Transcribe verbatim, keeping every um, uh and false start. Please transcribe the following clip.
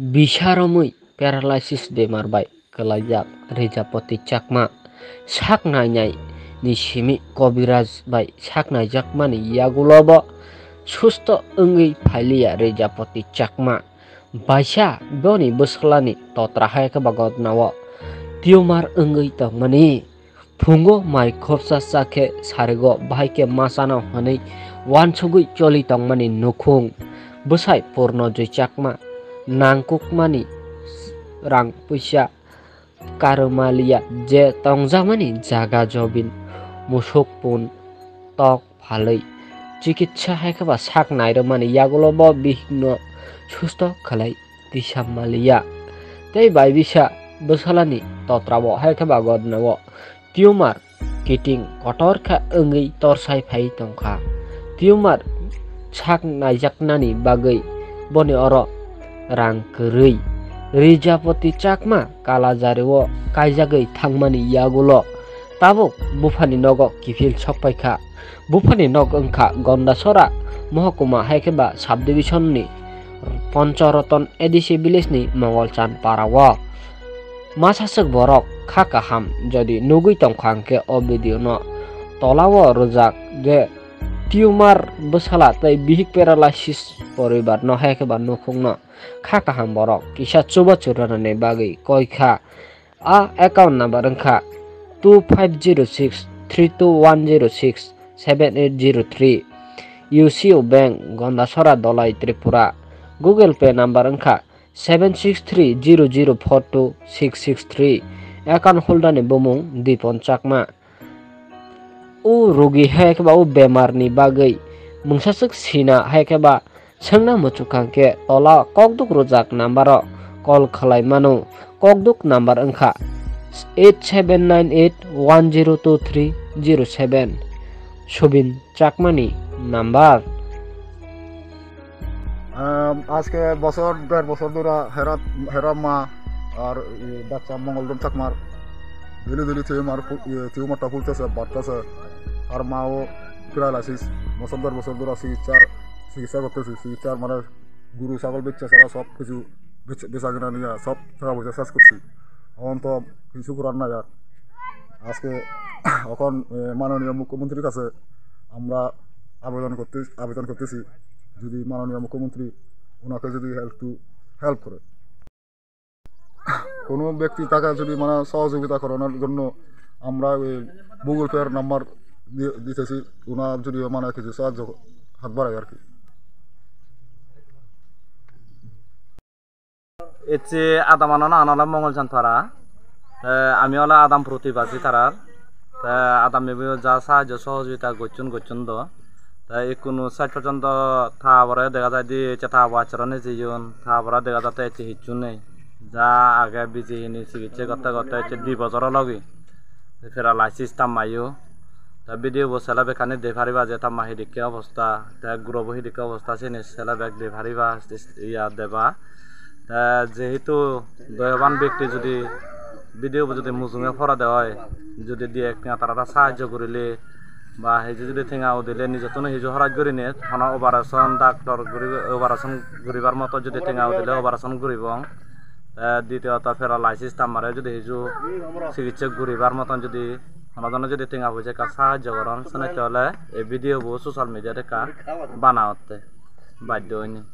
Bisa romwi paralysis bemar bai kwlaijak Rijapoti Chakma sak nainai ni simi Kobiraj bai sak naijakmani yagulo bo susto wngwi phailiya Rijapoti Chakma. Baisa boni bwswlani totra hai khe ba godnao tumor wngwi tongmani. Phungo mai khopsa cha khe sarigo bahai khe ma chano hwnwi uansugwi choli tongmani nukhung. Bwsai Purnojoy Chakma nangkukmani rang puisa karwmaliya je tongjakmani jaga jobin musuk pun tok phalwi chikitsa hai khe ba sak nairwmani yagulo bo bihikno susto khlai tisa maliya. Tei bai bisa bwswlani totrao hai khe ba godnao tumor kiting kotor khe wngwi torsai phai tongkha. Tumor sak naijaknani bagwi boni oro rang kwrwi. Rijapoti Chakma Kalajari o kaijagwi thangmani yagulo tabuk buphani nogo kiphil sokpaikha. Buphani nok wngkha Gondasora mohokuma hai khe ba subdivision ni Ponchoroton A D C village ni Mongolchan para o. Masa swk borok kha kaham jodi nugwi tongkha hwnkhe o video no tola o rwjak je tumor bwsala tei bihik paralysis poribar no hai khe ba nukhung no kha kaham borok kisa chubachu rwnani bagwi koi kha. A account number wngkha two five zero six three two one zero six seven eight zero three. U C O Bank, Gondasora Dolai, Tripura. Google Pay number wngkha seven six three zero zero four two six six three. Account holder ni bumung Dipon Chakma. O rogi hai khe ba o bemar ni bagwi mungsa swk sina hai khe ba swngna muchukha hwnkhe tola kokduk rwjak number o call khlai mano. Kokduk number wngkha eight seven nine eight one zero two three zero seven. Subin Chakmani number. আম, আজকে বছর, দেড় বছর ধরে হেরা, হেরা মা আর এই বাচ্চা মঙ্গলদম চাকমার daily daily tumor ফু-, ইয়ে, tumorটা ফুলতেছে, বাড়তেছে। আর মাও paralysis, বছর, দেড় বছর ধরে চিকিৎসার, চিকিৎসা করতেছি। চিকিৎসার মানে গরু, ছাগল বেচা ছাড়া সব কিছু বেচা, বেচা কিনা নিয়ে সব টাকা পয়সা শেষ করছি। এখন তো কিছু করার নাই আর। আজকে এখন, এ, মাননীয় মুখ্যমন্ত্রীর কাছে আমরা আবেদন করতে, আবেদন করতেছি, যদি মাননীয় মুখ্যমন্ত্রী ওনাকে যদি একটু help করে। কোনো ব্যক্তি তাকে যদি মানে সহযোগিতা করানোর জন্য আমরা ওই Google Pay-র নাম্বার দিয়ে দিতেছি, ওনার যদি মানে কিছু সাহায্য হাত বাড়ায় আর কি। Ecche adam ano nang ano ole Mongol Chantara. Te ami ole adam protibasi tarar. Te adam mibo ja sahajjo sohojogita gocchon gocchon do. Te ikkunu sej porjonto ta bore dega jai di ecche ta bo accherone jeyon, ta bore dega jatte ecche hissu nei. Ja age biji hini sikitse gotte gotte ecche di bojor ologi. Te paralysis tammayo. Te video bo sele bekkani de pariba je tamma hidikke obosta, te guro bo hidikke obosta siyeni sele bek de pariba, iya deba. Te jehetu doyoban bekti judi video bo judi mujunge pora de oi, judi di ek tenga tarare sahajjo gurile ba hiju judi tenga udile nijottun hiju horaj gurinei hono operation doctor guri operation guribar moto judi tenga udile operation guribong. Te ditiyoto paralysis tammare judi hiju sikitse guribar moton judi hono jone judi tenga poisa ekka sahajjo goron, senotte ole ei video bo social media-t ekka bana otte baddo oinei.